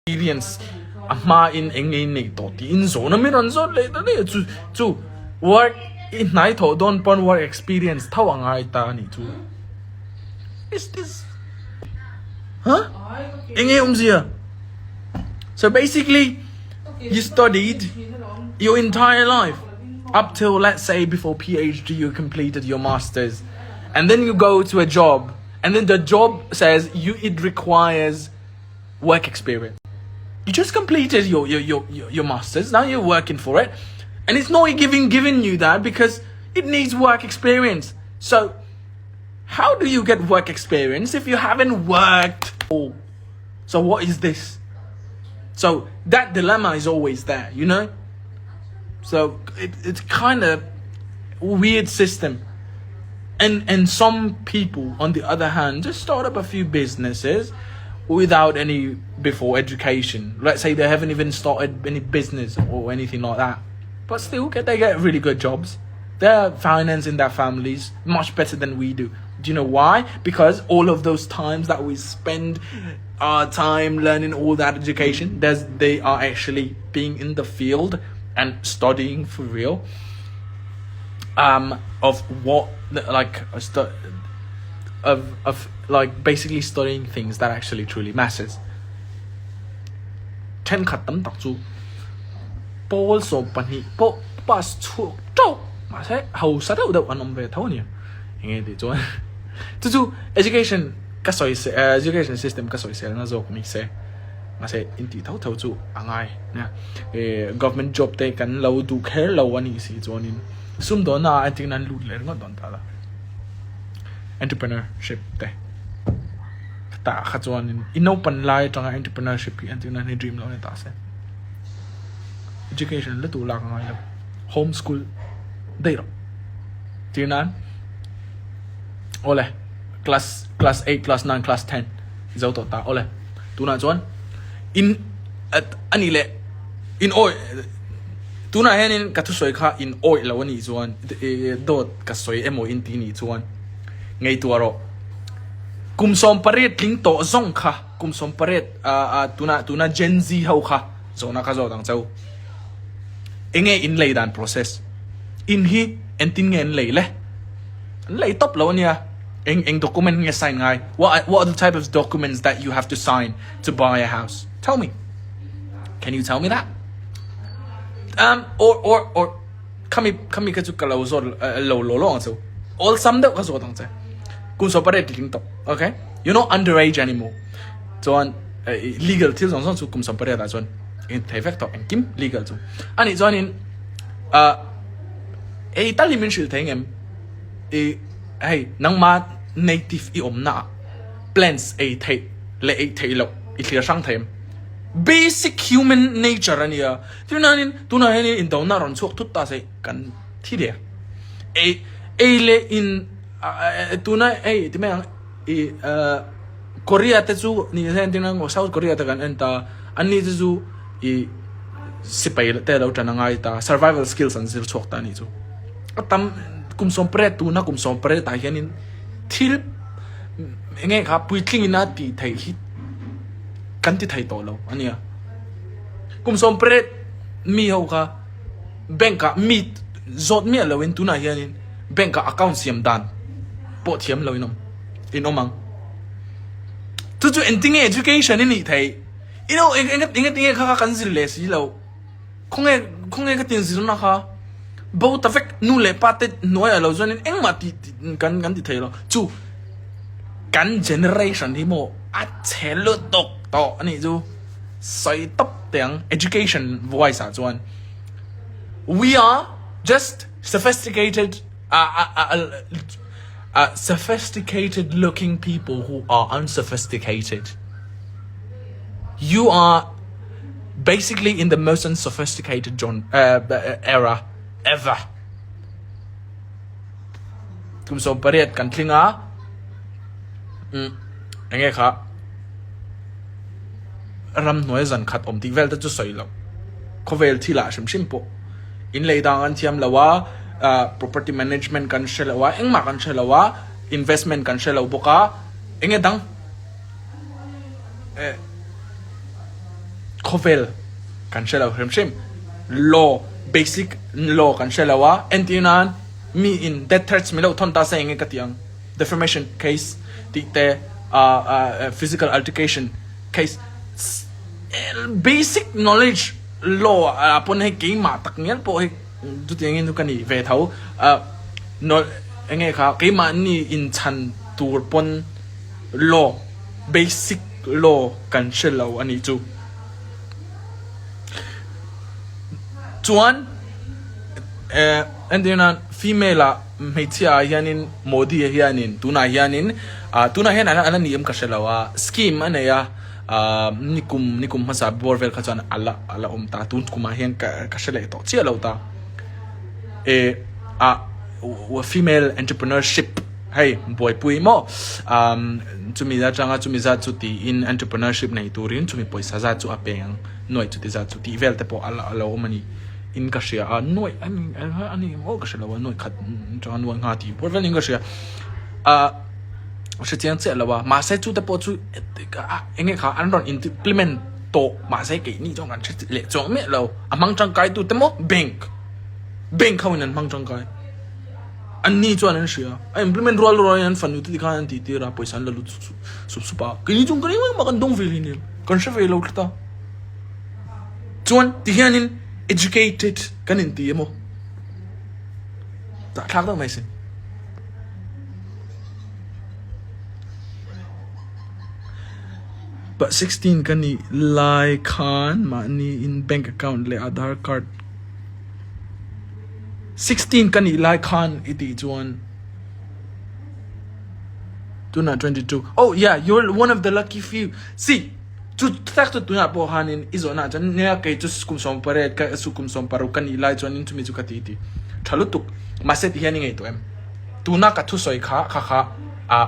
Experience a hma in eng nge in neih tawh tih in zawhna min rawn zawt leh ta daih a chu chu work i hnai thawh dawn pawn work experience tho a ngai ta a nih chu is this huh eng nge awmzia so basically you studied your entire life up till let's say before PhD you completed your masters and then you go to a job and then the job says you it requires work experience. You just completed your, your, your, your, master's, now you're working for it. And it's not giving, giving you that because it needs work experience. So, how do you get work experience if you haven't worked? So, what is this? So, that dilemma is always there, you know? So, it, it's kind of weird system. And, and some people, on the other hand, just start up a few businesses without any before education. Let's say they haven't even started any business or anything like that. But still, get they get really good jobs. They're financing their families much better than we do. Do you know why? Because all of those times that we spend our time learning all that education, there's, they are actually being in the field and studying for real. Um, of what like of of like basically studying things that actually truly matters. Thenkhat tam tak chu pawl 12 pawh pass chhuak teuh mahse hausa deuh deuh an awm ve tho ania enge tih chuan chu chu education ka sawi se education system ka sawi sel na zawk ni se mahse intih tho tho chu a ngai nia eh government job te kan lo duh kher lo a nih si chuanin sumdawnna ah entirna an lut leh ringawt dawn ta la entrepreneurship te tah kha chuanin i naupan lai atanga entrepreneurship hi entirna hi dream lo a ni ta se education la tur lak a ngai lo home school daih rawh tir nan awle class class 8 class 9 class 10 zo tawh ta awle tunah chuan in ani leh in awi tunah hianin ka thusawi kha in awih lo anih chuan dawt ka sawi emaw in ti nih chuan ngaihtuah rawh kum 18 tling tawh zawng kha kum 18 tuna tuna Gen Z ho kha zawhna kha zawt ang cheu enge in lei dan process in hi entin nge an lei le an lei tawp lo ania eng eng document nge sign ngai what what are the type of documents that you have to sign to buy a house tell me can you tell me that um or or or khami khami kha chu ka lo zawt lo lo lo ang cheu awlsam deuh ka zawt ang che kum 18 tling tawh okay you're not underage anymore chuan legal thil zawng zawng chu kum 18 ah chuan in thei vek tawh engkim legal chu anih chuanin uh, ei tal hi min hrilh thei ngem i hei nangma native i awmna ah plants ei theih leh ei theih loh i thlir hrang thei em basic human nature ania tunanin tunah hianin indona rawn chhuak thut ta se kan thi der ei ei leh in tuna hei ti mai ang i Korea te chu ni hian tin ang South Korea te kan en ta anni te chu i sipai te lo tan angai ta survival skills an zir chhuak ta anih chu a tam kum 18 tuna kum 18 ah hianin thil enge kha puitling ina tih theih hi kan ti thei tawh lo ania kum 18 mi ho kha bank ah mi zawt miah lo in tunah hianin bank ah account siam dan pawh thiam lo in awm in awm ang chu chu engtinge education i nih theih you know eng eng eng tinge kha kha kan zir leh si lo khawnge khawnge ka tin zirna kha bo ta vek nu leh pa te hnuaiah lo chuanin engmah tih kan kan ti thei lo chu kan generation hi maw a chhe lutuk tawh a nih chu sawi tawp teh ang education wise ah chuan we are just sophisticated ah ah ah ah sophisticated looking people who are unsophisticated you are basically in the most unsophisticated John uh, era ever kum 18 kan tling a um enge kha ram hnuai zan khat awm tih vel te chu sawi lo khawvel thil ah hrim hrim pawh in lei dang an thiam lo a property management kan hre lo a engmah kan hre lo a investment kan hre lo bawk a enge dang eh. Khawvel kan hre lo hrim hrim. Law, basic law kan hre lo a, entir nan mi in death threats min lo thawn ta se eng nge ka tih ang? Defamation case tih te, physical altercation case, basic knowledge law ah pawn hei keimah tak ngial pawh hi chutiangin chu ka ni ve tho. Eng nge kha keimahni inchhan tur pawn law, basic law kan hre lo a nih chu. Chuan eh entir nan female ah hmeichhia ah hianin Modi a hianin tunah hianin ah tunah hian a la ni em ka hre lo a scheme a nei a ah nikum nikum hmasa bawr vel kha chuan a la a la awm ta tun kumah hian ka ka hre leh tawh chiah lo ta eh ah female entrepreneurship Hei, buaipui maw? Umm, chumi atanga chumi zat chu tiin entrepreneurship nei turin chumi pawisa zat chu a peng ang, nuaih chuti zat chu tih vel te pawh a lo awm a ni in ka hria a, nuaih a ni a ni maw ka hre lo a, nuaih khat atanga nuaih ngha tih pawh vel in ka hria. Ah, hre chiang chiah lo a, mahse chu te pawh chu eng nge kha an rawn implement tawh mahse keini chuan kan hre leh chuang miah lo, a hmang tangkai tu te maw bank, bank ho in an hmang tangkai. Anni chuan an hria. A implement rual rualin an fanu te tikhan an tihtir a, pawisa an la lut sup sup a. Keini chuan kan engmah kan dawng ve hleinem, kan hre ve lo tlat a. Chuan tihianin educated kan inti emaw zahthlak deuh mai sin. But 16 ka nih lai khan mahni in bank account leh Aadhaar card 16 ka nih lai khan i tih chuan tunah 22 oh yeah you're one of the lucky few see chu tak chu tunah pawh khanin i zawhna chuan nia kei chu kum sawm pariat ka su kum sawm paruk ka nih lai chuanin chumi chu ka ti ti tha lutuk mahse ti hian i ngaihtuah em tuna ka thusawi kha kha kha a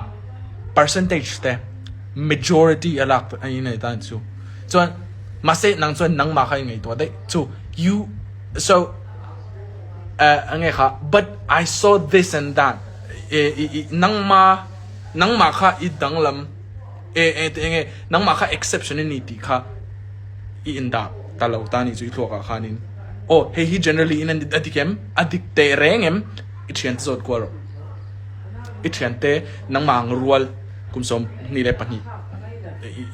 percentage te majority a lak a inei tan chu chuan mahse nang chuan nangmah kha i ngaihtuah daih chu you so uh, nge kha but I saw this and that e, i, i, nangma nangma kha i danglam e e te nge nangma kha exception ni ti kha i inda ta lo ta ni chu i thluak ah khanin oh hei hi generally in a dik em a dik te reng em i thian te zawt kual rawh i thian te nangma ang rual kum 22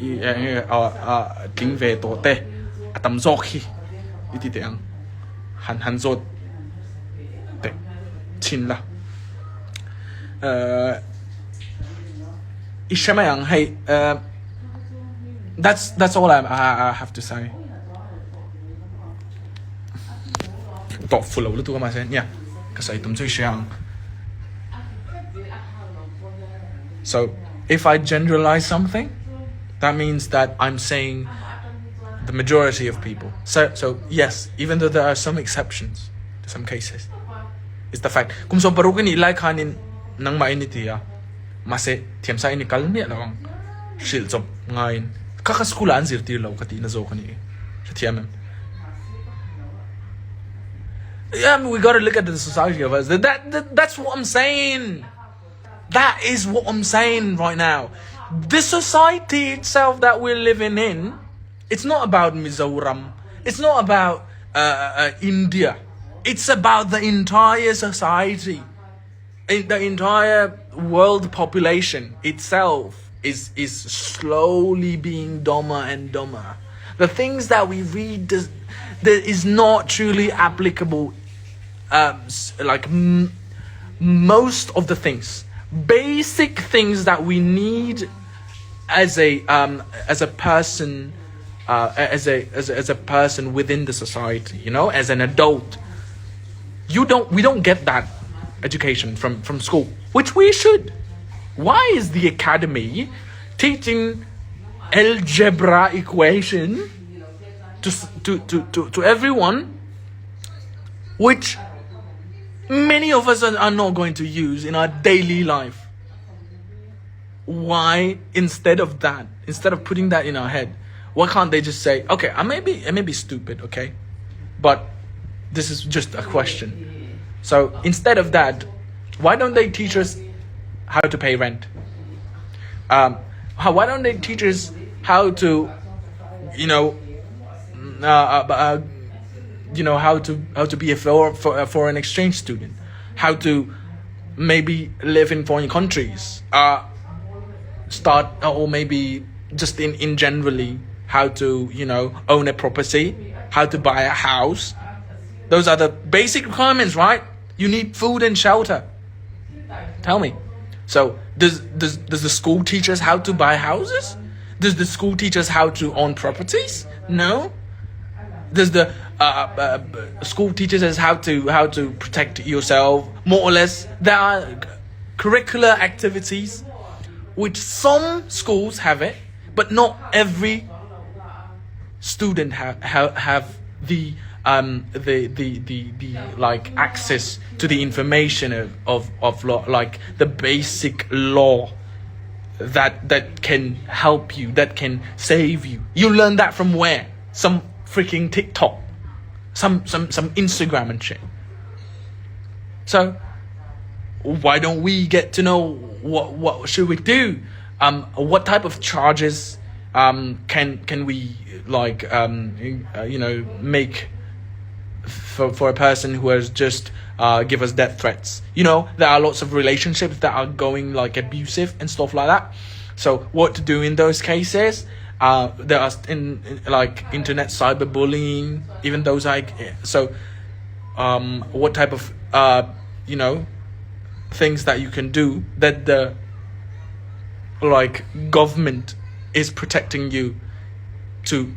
i nge a a tling ve tawh te a tam zawk hi i ti teh ang han han zawt teh chhin la uh, i hre mai ang hei uh, that's that's all I, I, I have to say tawh fu lo lutuk a mahse nia ka sawi tum chu i hria ang so if I generalize something that means that I'm saying the majority of people. So, so yes, even though there are some exceptions to some cases, it's the fact. Kum som paruk ini lai khanin nangmah ini ti a, mahse thiamsa ini kal miah lo ang hrilh chawp ngaiin kha kha school ah an zirtir lo ka tih na zawk a ni. Hrethiam em? Yeah, we gotta look at the society of us. That, that, that's what I'm saying. That is what I'm saying right now. The society itself that we're living in, it's not about Mizoram. It's not about uh, uh, India. It's about the entire society. The entire world population itself is, is slowly being dumber and dumber. The things that we read does, that is not truly applicable um, like m- most of the things, basic things that we need as a um, as a person, uh, as a, as a as a person within the society, you know, as an adult. You don't we don't get that education from from school, which we should. Why is the academy teaching algebra equation to to to to, to everyone which many of us are not going to use in our daily life. Why, instead of that, instead of putting that in our head, why can't they just say, okay, I may be, I may be stupid, okay, but this is just a question. So instead of that, why don't they teach us how to pay rent? Um, how, why don't they teach us how to, you know, um, uh, uh, uh, you know how to how to be a for, for, a foreign exchange student, how to maybe live in foreign countries, uh, start or maybe just in in generally how to you know own a property, how to buy a house. Those are the basic requirements, right? You need food and shelter. Tell me. So does does does the school teach us how to buy houses? Does the school teach us how to own properties? No. Does the uh, uh, school teaches us how to how to protect yourself? More or less, there are curricular activities which some schools have it, but not every student have have, have the um the, the the the like access to the information of of, of law, like the basic law that that can help you that can save you you learn that from where some freaking tiktok some some some instagram and shit so why don't we get to know what what should we do um what type of charges um can can we like um uh, you know make for for a person who has just uh, give us death threats. You know, there are lots of relationships that are going like abusive and stuff like that. So what to do in those cases? Uh, there are in, in like internet cyberbullying, even those like so. Um, what type of uh, you know things that you can do that the like government is protecting you to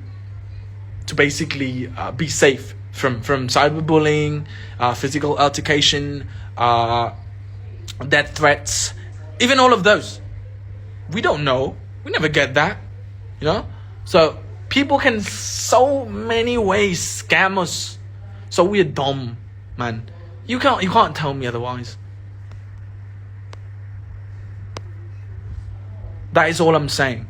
to basically uh, be safe from from cyberbullying, uh, physical altercation, uh, death threats, even all of those. We don't know. We never get that, you know. So people can so many ways scam us. So we're dumb, man. You can't you can't tell me otherwise. That is all I'm saying.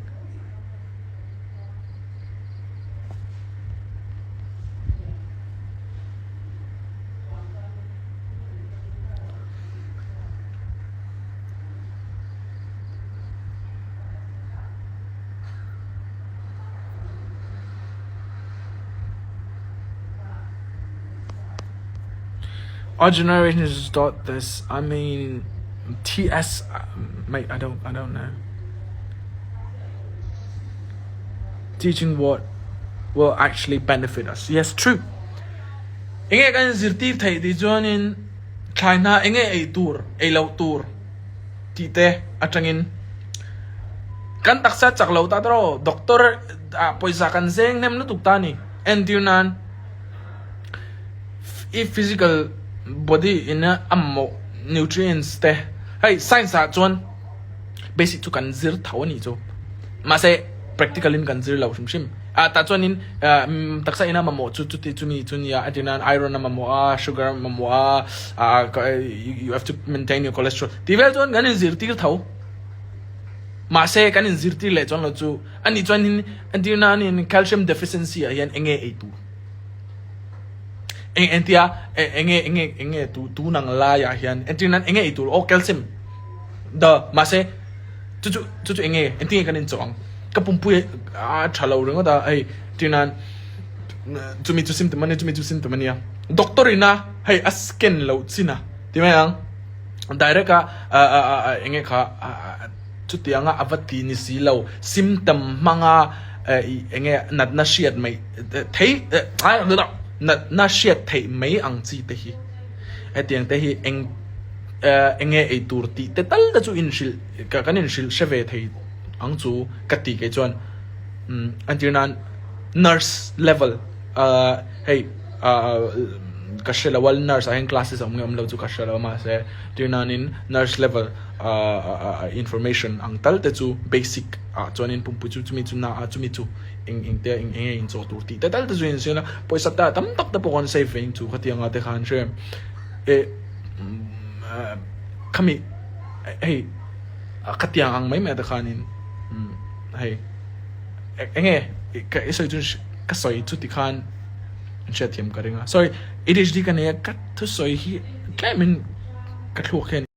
Our generation has start this. I mean, TS, mate. I don't. I don't know. Teaching what will actually benefit us. Yes, true. Enge kan zirtir theih tih chuanin thlai hna enge ei tur, ei loh tur tih te atangin kan taksa chak lo ta tawh doctor ah pawisa kan zeng hnem lutuk ta a ni. Entir nan i physical body ina a mamawh nutrients te hei science ah chuan basic chu kan zir tho a nih chu mahse practical in kan zir lo hrim hrim ah tah chuanin ah taksa ina mamawh chu chuti chumi chu nia a tir nan iron a mamawh a sugar a mamawh a ah you have to maintain your cholesterol tih vel chuan kan inzir tir tho mahse kan inzir tir leh chuan lo chu a nih chuanin entir nanin calcium deficiency ah hian eng nge ei tur. Eng entia enge enge enge tu tun ang laiah hian entir nan enge ei tur aw calcium the mahse chu chu chu chu enge engtin nge kan inchawh ang ka pumpui a tha lo ringawt a hei entir nan chumi chu symptom ania chumi chu symptom ania doctor ina hei a scan loh chin a ti mai ang direct a a enge kha Chutianga a va ti ni si lo, symptom hmanga eng nge natna hriat mai thei natna hriat theih mai ang chi te hi hetiang te hi eng eng nge ei tur tih te tal te chu inhrilh kan inhrilh hre ve thei ang chu ka ti kei chuan entir nan nurse level hei ka hre lo a nurse ah hian classes a awm nge awm lo chu ka hre lo a mahse entir nanin nurse level. information ang tal te chu basic ah chuanin pumpui chu chumi chu na a chumi chu eng eng te eng eng nge inchawh tur tih te tal te chu insiam a pawisa ta tam tak te pawh khan save ve in chu khatiang ah te khan hre eh khami hei khatiang ang mai mai te khanin hei eng nge ka i sawi chu ka sawi chu tikhan an hriatthiam ka ring a sorry A_D_H_D ka nei a ka thusawi hi tlemin ka thluak hian.